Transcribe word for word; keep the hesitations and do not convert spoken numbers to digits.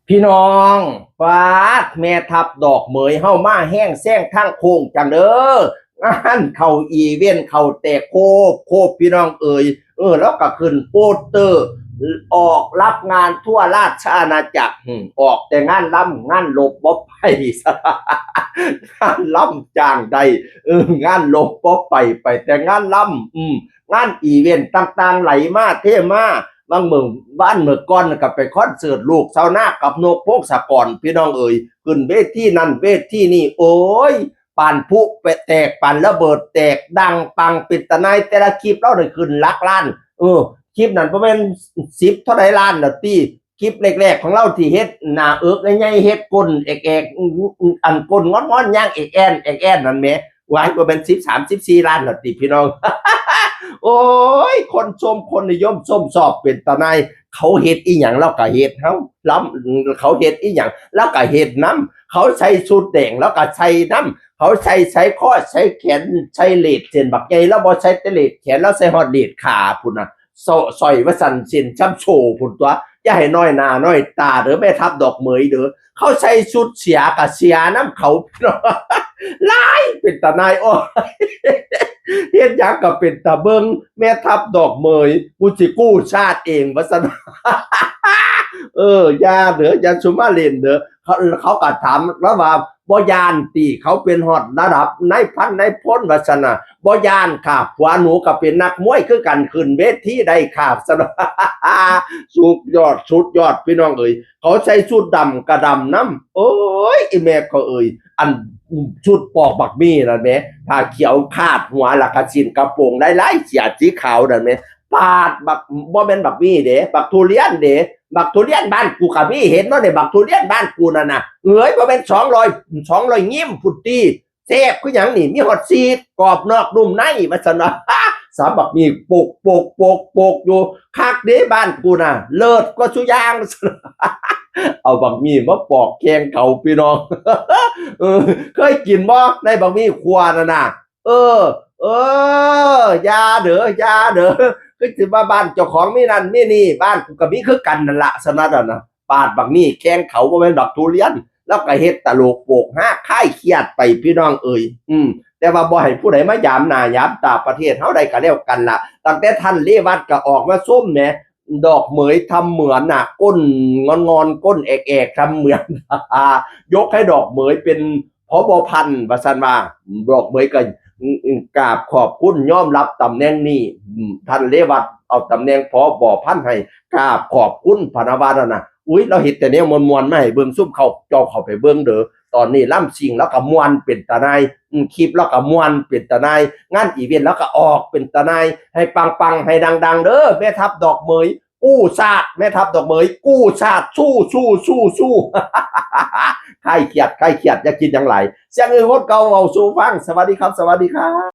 พี่น้อง ปาด แม่ทัพดอกเหมยเฮามาแฮงแซงทางโค้งจังเด้อ งานเข้าอีเวนต์เข้าแตกโคบโคบพี่น้องเอ๋ย เออ แล้วก็ขึ้นโปสเตอร์ ออกรับงานทั่วราชอาณาจักร อืม ออกแต่งานลำ งานรบบ่ไป งานลำจ้างได้ เออ งานรบบ่ไป ไปแต่งานลำ อืม งานอีเวนต์ต่างๆ ไหลมาเทมา บางมื้อ บ้านมื้อก่อนก็ไปคอนเสิร์ตลูกชาวนากับนกพงศกร พี่น้องเอ๋ย ขึ้นเวทีนั่นเวทีนี่ โอ้ย ปานพลุแตก ปานระเบิดแตก ดังปังเป็นตาหน่าย แต่ละคลิปลาวได้ขึ้นหลักล้าน เออ คลิปนั้นบ่แม่นสิบเท่าใดล้านดอกติ คลิปแรกๆ ของลาวที่เฮ็ดหน้าเอิกใหญ่ๆ เฮ็ดก้นแอกๆ อันก้นงอนๆ ย่างแอกแอ่นแอกแอ่นนั่นแหม หลายกว่าแม่นสิบสาม สิบสี่ล้านดอกติพี่น้อง โอ้ย คนชมคนนิยมชมชอบเป็นตาหน่าย เขาเฮ็ดอีหยังลาวก็เฮ็ดนำ เขาเฮ็ดอีหยังลาวก็เฮ็ดนำ เขาใส่ชุดแดงลาวก็ใส่นำ เขาใส่สร้อยคอสร้อยแขนสร้อยเลสเส้นบักใหญ่ ลาวบ่ใส่แต่เลสแขน ลาวใส่ฮอดเลสขาพุ้นน่ะ สร้อย สร้อยว่าซั่น เส้นชำโชพุ้นตั๊ว อย่าให้น้อยหน้าน้อยตาเด้อ แม่ทัพดอกเหมยเด้อ เขาใส่ชุดเสียก็เสียนำเขา พี่น้อง หลายเป็นตาหน่าย โอ้ย เฮ็ดหยังก็เป็นตาเบิ่ง แม่ทัพดอกเหมย กูสิกู้ชาติเอง ว่าซั่น เออ อย่าเด้อ อย่าสุมาเล่นเด้อ เขา เขาก็ถามลาวว่า บ่ย้านติ เขาเป็นฮอดระดับนายพันนายพล ว่าซั่นน่ะ บ่ย้านค่ะ ผัวหนูก็เป็นนักมวยคือกัน ขึ้นเวทีได้ค่ะ ซั่น สุดยอด สุดยอด พี่น้องเอ๋ย เขาใส่ชุดดำก็ดำนำ โอ้ย อีแม่ก็เอ๋ย อันชุดปอกบักมี่นั่นแหม ผ้าเขียวคาดหัว แล้วก็สิ้นกระโปรงลายๆ เสื้อสีขาวนั่นแหม ปาดบัก บ่แม่นบักมี่เด้ บักทุเรียนเด้ บักทุเรียนบ้านกูก็มี เห็นบ่เนี่ย บักทุเรียนบ้านกูนั่นน่ะ เอ้ย บ่แม่นสองร้อย สองร้อยงิ้มพุ้นติ แซ่บคือหยังนี่ มีฮอดซีด กรอบนอกนุ่มใน ว่าซั่นว่า สามบักมี่ โปก โปก โปก โปกอยู่ คักเด้บ้านกูน่ะ เลิศกว่าซุอย่าง เอาบักมี่มาปอกแข่งเขาพี่น้อง เออ เคยกินบ่ ในบักมี่ขั่วนั่นน่ะ เออ เออ อย่าเด้อ อย่าเด้อ คือสิว่าบ้านเจ้าของมีนั่นมีนี่ บ้านกูก็มีคือกันนั่นล่ะ ซั่นว่าน่ะ ปาดบักมี่แข่งเขา บ่แม่นบักทุเรียน แล้วก็เฮ็ดตลกโปกฮาคลายเครียดไปพี่น้องเอ๋ย อืม แต่ว่าบ่ให้ผู้ใดมายามหน้ายามตาประเทศเฮาได้ก็แล้วกันล่ะ ตั้งแต่ท่านเรวัตก็ออกมาชมแหม ดอกเหมยทำเหมือนน่ะ ก้นงอนๆ ก้นแอกๆ ทำเหมือน ยกให้ดอกเหมยเป็น ผบ.พัน ว่าซั่นว่า ดอกเหมยก็ อืม อืม กราบขอบคุณยอมรับตำแหน่งนี้ อืม ท่านเรวัตเอาตำแหน่ง ผบ.พัน ให้ กราบขอบคุณพะนะว่านั่นน่ะ อุ๊ย ลาวเฮ็ดแต่แนวม่วนๆ มาให้เบิ่ง ซุมเขาเจ้าเข้าไปเบิ่งเด้อ ตอนนี้ลำซิ่งลาวก็ม่วนเป็นตาหน่าย อืม คลิปลาวก็ม่วนเป็นตาหน่าย งานอีเวนต์ลาวก็ออกเป็นตาหน่าย ให้ปังๆ ให้ดังๆ เด้อ แม่ทัพดอกเหมย กู้ชาติ แม่ทัพดอกเหมย กู้ชาติ สู้ สู้ สู้ สู้ คลายเครียด คลายเครียด อย่าคิดหยังหลาย เสียงอื่นคนเก่าเว้าสู่ฟัง สวัสดีครับ สวัสดีครับ